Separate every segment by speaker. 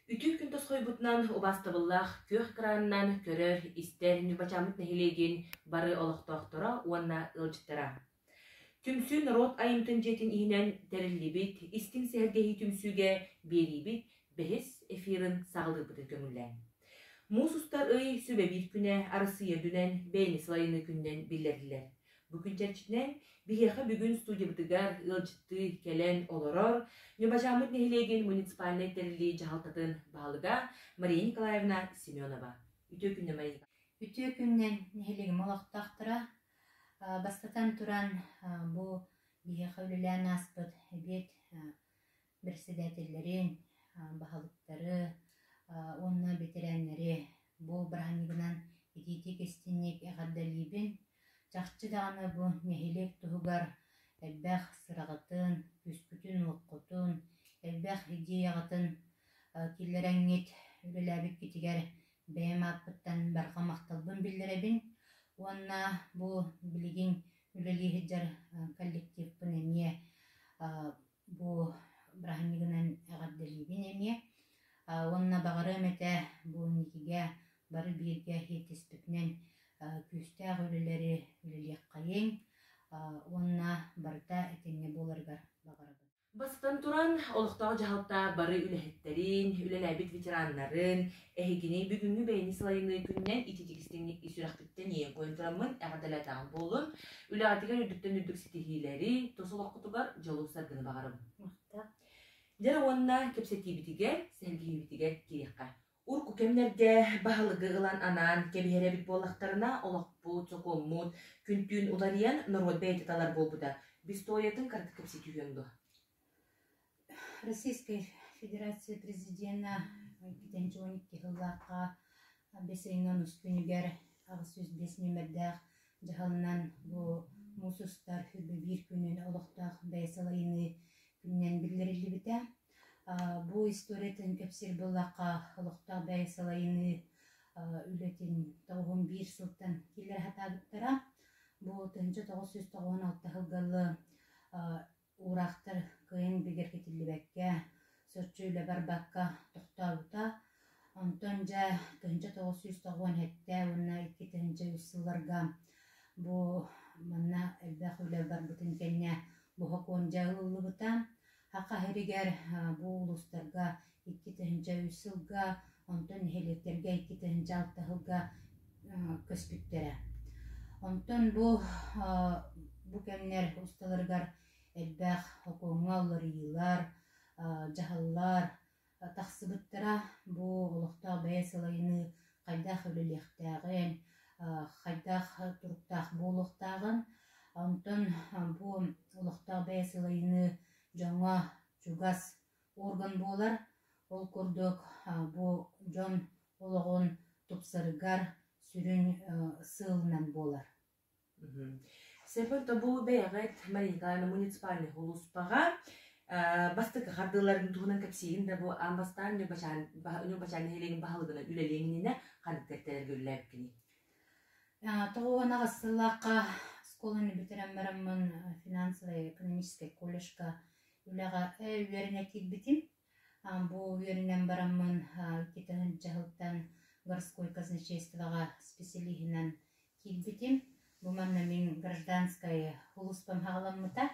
Speaker 1: Үтүө күн тосхойбутунан убаастабыллаах күөх экранынан көрөр, истэр Ньурбачааммыт нэһилиэгин бары олохтоохторо уонна ыалдьыттара. Түмсүү норуот айымньытын дьиэтин иһинэн тэриллибит истиҥ сэһэргэһии түмсүүгэ биэриибит бэһис эфирын саҕалыырбытын көҥүллээҥ. Муус устар ый сүбэ биир күнэ Арассыыйа үрдүнэн бэйэни салайыныы күнүнэн биллэрдилэр. Бу күн чэрчитинэн биһиэхэ бүгүн студиябытыгар ыалдьыттыы кэлэн олорор Ньурбачааммыт нэһилиэгин муниципальнай тэриллии дьаһалтатын баһылыга Мария Николаевна Семенова. Үтүө күннэн, Мария Николаевна.
Speaker 2: Үтүө күннэн нэһилиэгим олохтоохторо. Бастатан туран, бу биһиэхэ үлэлээн ааспыт эбиэт бэрэссэдээтэллэрин, баһылыктары уонна бэтэрээннэри бу бырааһынньыгынан итиитик-истиҥник эҕэрдэлиибин. Чахчы даҕаны бу нэһилиэк туһугар элбэх сыраҕытын, күүскүтүн-уоххутун, элбэх идеяҕытын киллэрэҥҥит үлэлээбиккитигэр бэйэм ааппыттан барҕа махталбын биллэрэбин уонна бу билигин үлэлии сылдьар коллективпын эмиэ бу бырааһынньыгынан эҕэрдэлиибин эмиэ. Уонна баҕарыам этэ бу инникигэ бары бииргэ иитиспитинэн күүстээх үлэлэри үлэлиэххэйиҥ уонна барыта этэҥҥэ буоларыгар баҕарабын.
Speaker 1: Бастатан туран, олохтоох дьаһалта бары үлэһиттэрин, үлэлээбит ветераннарын, эһигини бүгүҥҥү бэйэни салайыныы күнүнэн ититик-истиҥник ис сүрэхпиттэн иэйэн койон тураммын эҕэрдэлээтэҕим буоллун. Үлэҕитигэр үрдүктэн үрдүк ситиһиилэри, тус олоххутугар дьолу-саргыны баҕарабын. Дьэ уонна кэпсэтиибитигэр, сэһэргэһиибитигэр киириэххэ. Урукку кэмнэргэ баһылыгы ылан анаан кэбиһэр эбит буоллахтарына, олохпут, сокуоммут күн-түүн уларыйан, норуот бэйэтэ талар буолбута. Историятын кыратык кэпсии түһүөҥ дуо?
Speaker 2: Российскай Федерация Президенэ 2012 сыллаахха бэс ыйын онус күнүгэр 805 нүөмэрдээх дьаһалынан бу муус устар 21 күнүн олохтоох бэйэ салайыныы күнүнэн биллэриллибитэ. Бу историятын кэпсиир буоллахха, олохтоох бэйэ салайыныы үлэтин 91 сылтан киллэрэ сатаабыттара. Бу 1996 сылга уураахтар кыайан бигэргэтиллибэккэ, соччо үлэ барбакка тохтообута. Онтон дьэ 1997 уонна 2003 сылларга бу манна элбэх үлэ барбытын кэннэ бу сокуон дьэ ылыллыбыта. Саха сиригэр бу улуустарга 2003 сылга, онтон нэһилиэктэргэ 2006 сылга көспүттэрэ. Онтон бу бу кэмнэр усталарыгар элбэх сокуоҥҥа уларыйыылар, дьаһаллар тахсыбыттара. Бу олохтоох бэйэ салайыныы хайдах үлэлиэхтээҕин, хайдах туруктаах буолуохтааҕын. Онтон бу олохтоох бэйэ салайыныы дьоҥҥо чугас орган буолар. Ол курдук бу дьон олоҕун тупсарыгар сүрүн сыалынан буолар.
Speaker 1: Сэпэ бу бэйэҕит Мария Николаевна муниципальнай сулууспаҕа бастакы хардыыларын туһунан кэпсиигин да бу аан бастаан Ньурбачаан Ньурбачаан нэһилиэгин баһылыгынан үлэлиэҥ иннинэ ханнык тэрилтэлэргэ үлэлээбиккиний?
Speaker 2: 98 сыллаахха оскуоланы бүтэрэн бараммын финансовай-экономическай колледжка үлэҕэ үөрэнэ киирбитим. Бу үөрэнэн бараммын 2 сылтан городской казначействоҕа специалиһынан киирбитим. Бу манна мин гражданскай сулууспам саҕаламмыта.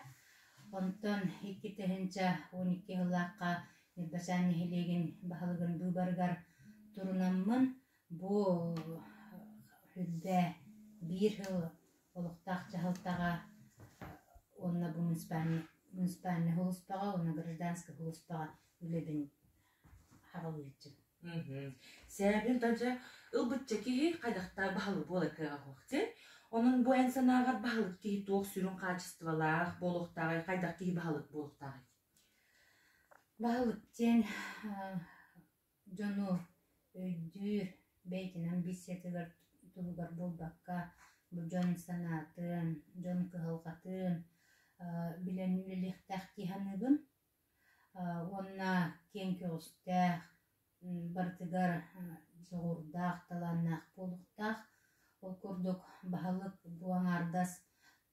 Speaker 2: Онтон 2012 сыллаахха Ньурбачаан нэһилиэгин баһылыгын быыбарыгар турунаммын бу үрдэ биир сыл олохтоох дьаһалтаҕа уонна бу муниципальнай сулууспаҕа уонна гражданскай сулууспаҕа үлэбин хаҕылыыччы.
Speaker 1: Сээбин дьэ ылбычча киһи хайдахтаах баһылык буолар кыаҕа суох дии. Онон бу эн санааҕар баһылык киһи туох сүрүн хаачыстыбалаах буолуохтааҕый, хайдах киһи баһылык буолуохтааҕый?
Speaker 2: Баһылык диэн дьону өйдүүр, бэйэтин амбициятыгар туһугар буолбакка, бу дьон санаатын, дьон кыһалҕатын билэн үлэлиэхтээх дии саныыбын. Уонна киэҥ көҕүстээх, барытыгар дьоҕурдаах, талааннаах буолуохтаах. Ол курдук баһылык бу аҥаардас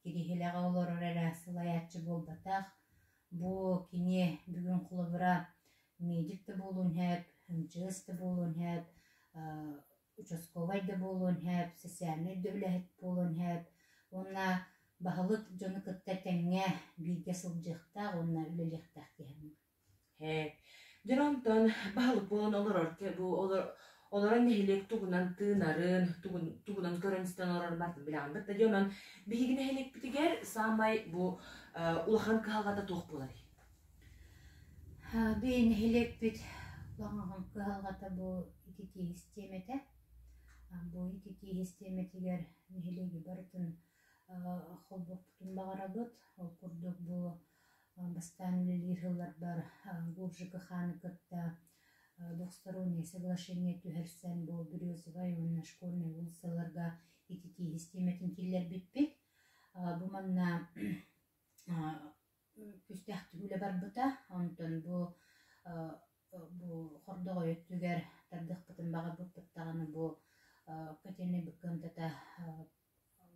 Speaker 2: кириэһилэҕэ олорор эрэ салайааччы буолбатах. Бу кини бүгүн холобура медик да буолуон сөп, МЧС да буолуон сөп, участковай да буолуон сөп, социальнай да үлэһит буолуон сөп уонна баһылык дьону кытта тэҥҥэ бииргэ сылдьыахтаах уонна үлэлиэхтээх киһи.
Speaker 1: Ээ, дьэ онтон баһылык буолан олорор бу олорон нэһилиэк тугунан тыынарын, тугунан көрөн-истэн олорорун барытын билэҕин да дьэ онон биһиги нэһилиэкпитигэр саамай бу улахан кыһалҕата туох буоларый?
Speaker 2: Биһиги нэһилиэкпит улахан кыһалҕата бу ититии систиэмэтэ. Бу ититии систиэмэтигэр нэһилиэги барытын холбуохпутун баҕарабыт. Ол курдук бу бастаан үлэлиир сылларбар Гуржика хааны кытта двухстороннее соглашение түһэрсэн бу Березовай уонна Школьнай уулуссаларга ититии систиэмэтин киллэрбиппит. Бу манна күүстээхтик үлэ барбыта. Онтон бу бу хордоҕой өттүгэр тардыахпытын баҕарбыппыт даҕаны бу котельнай кыамтата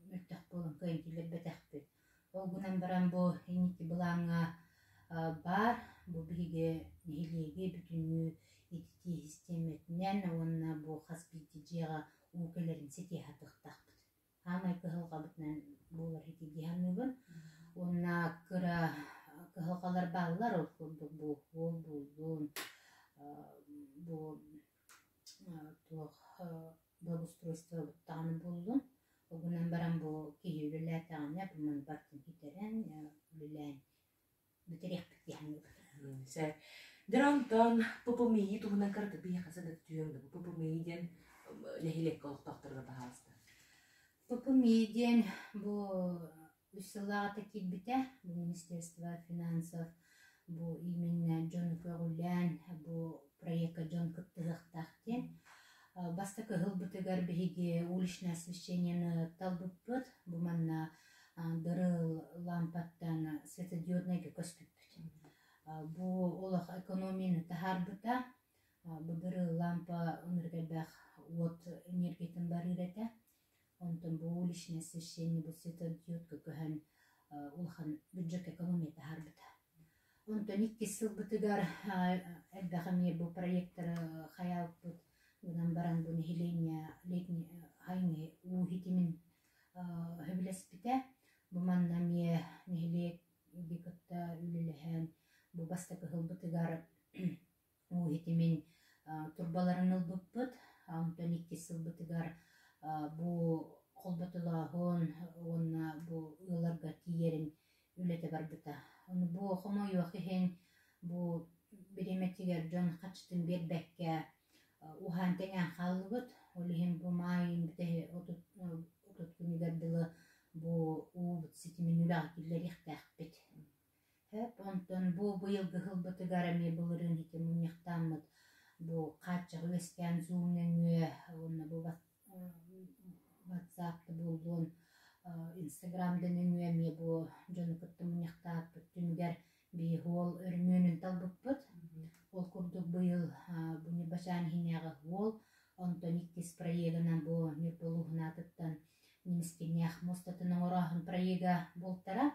Speaker 2: мөлтөх буолан кыайан киллэрбэтэхпит. Ол гынан баран бу инники былааҥҥа баар, бу биһиги нэһилиэги бүтүннүү ититии систиэмэтинэн уонна бу хас биирдии дьиэҕэ уу кэлэрин ситиһэ сатыахтаахпыт. Хаамай кыһалҕабытынан буолар ити дии саныыбын. Уонна кыра кыһалҕалар бааллар, ол курдук бу уол буоллун, бу туох благоустройствобыт даҕаны буоллун. Ол гынан баран бу киһи үлэлээтэҕинэ, бу маны барытын ситэрэн, үлэлээн бүтэриэхпит дии саныыбын.
Speaker 1: Сөп. Дьэ онтон ППМИ туһунан кыратык биһиэхэ саната түһүөҥ да бу ППМИ диэн нэһилиэккэ олохтоохторго баһаалыста.
Speaker 2: ППМИ диэн бу үс сыллааҕыта киирбитэ. Бу Министерство финансов бу именно дьону көҕүлээн бу проекка дьон кыттыһыахтаах диэн. Бастакы ыһылбытыгар биһиги уличное освещениены талбыппыт. Бу манна дырыл лампаттан светодиоднайга көспүппүт. Бу олох экономияны таһаарбыта. Бу дырыл лампа ынырык элбэх уот энергиятын барыыр этэ. Онтон бу уличное освещение бу светодиодка көһөн улахан бюджет экономия таһаарбыта. Онтон иккис сылбытыгар элбэх эмиэ бу проекторы хайаабыппыт гынан баран бу нэһилиэнньэ летний сайыҥҥы уу ситимин сөбүлэспитэ. Бу манна эмиэ нэһилиэк кытта үлэлэһэн бу бастакы сылбытыгар уу ситимин турбаларын ылбыппыт. Онтон иккис сылбытыгар бу холботолооһун уонна бу ыалларга тиийэрин үлэтэ барбыта. Ону бу хомойуох иһин бу бириэмэтигэр дьон харчытын биэрбэккэ уһаан тэҥээн хааллыбыт. Ол иһин бу маайын бүтэһи 30 күнүгэр дылы бу уубут ситимин үлэҕэ киллэриэхтээхпит. Сөп, онтон бу быйылгы сылбытыгар эмиэ былырыын ити мунньахтааммыт бу хааччаҕы үөскээн Zoom нөҥүө уонна бу WhatsApp да буоллун, Instagram да нөҥүө эмиэ бу дьону кытта мунньахтаабыппыт түмүгэр биһи уол өрөмүөнүн талбыппыт. Ол курдук быйыл бу Ньурбачаан иһинээҕи уол, онтон иккис проегынан бу Ньурба улууһун аатыттан Немискиннээх муостатын оҥорооһун проега буолтара.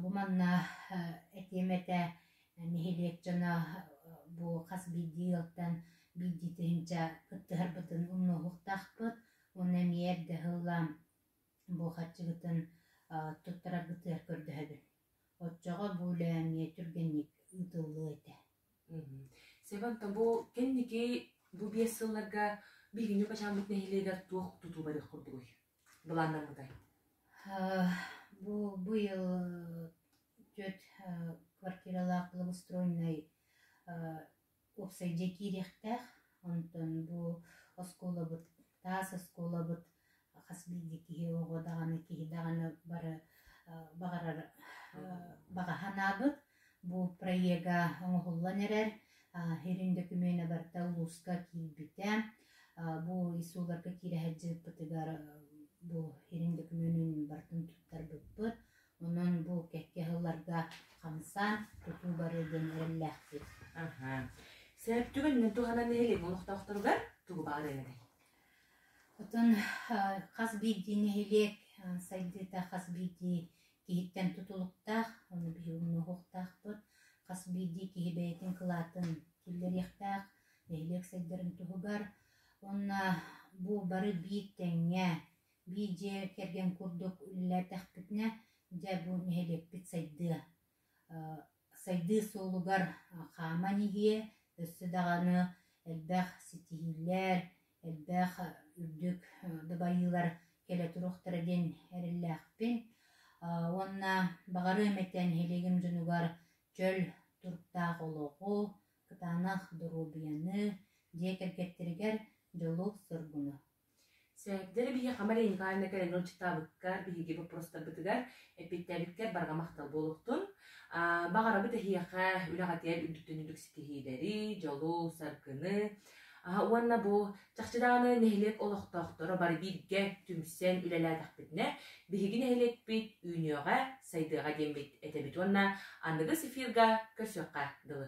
Speaker 2: Бу манна этиэм этэ нэһилиэк дьоно бу хас биирдии ыалтан биирдии тыһыынча кыттыһарбытын умнуоһуохтаахпыт уонна эмиэ эрдэ ыһылла бу харчыгытын туттараргытыгар көрдөһөбүн. Оччоҕо бу үлэ эмиэ түргэнник ыытыллыа этэ.
Speaker 1: Себанта бу кэнники бу 5 сылларга биһигини Бачааммыт нэһилиэгэр туох тутуу барыах курдугуй? Былааннаммытай?
Speaker 2: Бу быйыл түөрт квартиралаах благоустроеннай уопсай дьиэ киириэхтээх. Онтон бу оскуолабыт, таас оскуолабыт хас биирдии киһи оҕо даҕаны, киһи даҕаны бары баҕарар баҕа санаабыт. Бу проега оҥоһуллан эрэр. Иһирин дөкүмүөнэ барыта улууска киирбитэ. Бу ИСУ-ларга киирэ сылдьыбыппытыгар бу иһирин дөкүмүөнүн барытын туттарбыппыт. Онон бу кэккэ сылларга хамсаан тутуу барыа диэн эрэллээхпит.
Speaker 1: Аха. Сөп түгэнинэн туһанан нэһилиэк олохтоохторугар тугу баҕарыаҥ этэй?
Speaker 2: Отон хас биирдии нэһилиэк сайдыыта хас биирдии киһиттэн тутулуктаах, ону биһиги умнуохтаахпыт. Хас биирдии киһи бэйэтин кылаатын киллэриэхтээх. нэһилиэк сайдарын туһугар. Уонна бу бары биир тэҥҥэ, биир дьиэ кэргэн курдук үлэлээтэхпитинэ, дьэ бу нэһилиэкпит сайдыа. Сайдыы суолугар хааман иһиэ, өссө даҕаны элбэх ситиһиилэр, элбэх үрдүк дабайыылар кэлэ туруохтара диэн эрэллээхпин. Уонна баҕарыам этэ нэһилиэгим дьонугар чөл туруктаах олоҕу, кытаанах доруобуйаны, дьиэ кэргэттэригэр дьолу-соргуну.
Speaker 1: Сэбдэр биһиэхэ Мария Николаевна кэлэн ыалдьыттаабыккар, биһиги боппуруостарбытыгар эппиэттээбиккэр барҕа махтал буолуохтун. Баҕарабыт эһиэхэ үлэҕитигэр үрдүктэн үрдүк ситиһиилэри, дьолу, саргыны уонна бу чахчы даҕаны нэһилиэк олохтоохторо бары бииргэ түмсэн үлэлээтэхпитинэ, биһиги нэһилиэкпит үүнүөҕэ, сайдыаҕа диэммит этэбит уонна аныгыс эфирга көрсүөххэ дылы.